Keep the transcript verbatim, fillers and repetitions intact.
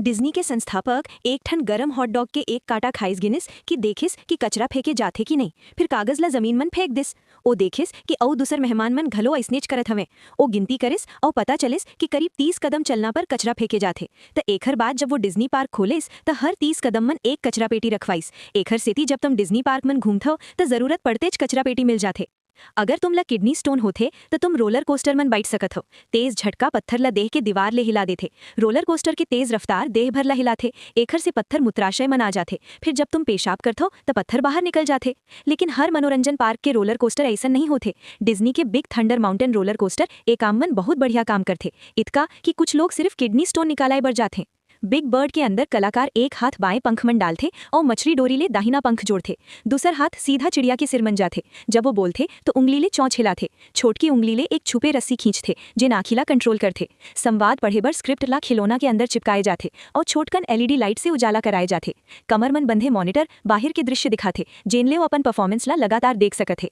Disney के संस्थापक एक ठन गरम हॉट डॉग के एक कांटा खाइस गिनिस कि देखिस कि कचरा फेंके जाथे कि नहीं, फिर कागज ला जमीन मन फेंक दिस। ओ देखिस कि अउ दूसर मेहमान मन घलो अइसनेच करत हवें। ओ गिनती करिस अउ पता चलिस कि करीब तीस कदम चलना पर कचरा फेंके जाथे। त एखर बाद जब वो डिज्नी पार्क खोलिस, त हर तीस कदम मन एक कचरा पेटी रखवाइस। एखर सेती जब तुम डिज्नी पार्क मन घूमथव, त जरूरत पड़तेच कचरा पेटी मिल जाथे। अगर तुम ला किडनी स्टोन होथे, त तुम रोलर कोस्टर मन बैठ सकत हो। तेज झटका पत्थर ला देह के दीवार ले हिला देथे। रोलर कोस्टर के तेज रफ्तार देह भर ला हिलाथे, एखर से पत्थर मूत्राशय मन आ जाथे। फिर जब तुम पेशाब करथो, त पत्थर बाहर निकल जाथे। लेकिन हर मनोरंजन पार्क के रोलर कोस्टर अइसन नहीं होथे। डिज्नी के big thunder mountain roller coaster ए काम मन बहुत बढ़िया काम करथे, इतका कि कुछ लोग सिर्फ किडनी स्टोन निकालाए बर जाथे। बिग बर्ड के अंदर कलाकार एक हाथ बाएं पंख मन डालथे अउ मछली डोरी ले दाहिना पंख जोड़थे। दूसर हाथ सीधा चिड़िया के सिर मन जाथे। जब वो बोलथे, तो उंगली ले चोंच हिलाथे। छोटकी उंगली ले एक छुपे रस्सी खींचथे, जेन आँखी ला कंट्रोल करथे। संवाद पढ़े बर स्क्रिप्ट ला खिलौना के अंदर चिपकाए जाथे अउ छोटकन एलईडी लाइट से उजाला कराए जाथे। कमर मन बंधे मॉनिटर बाहिर के दृश्य दिखाथे, जेन ले वो अपन परफॉर्मेंस ला लगातार देख सकत हे।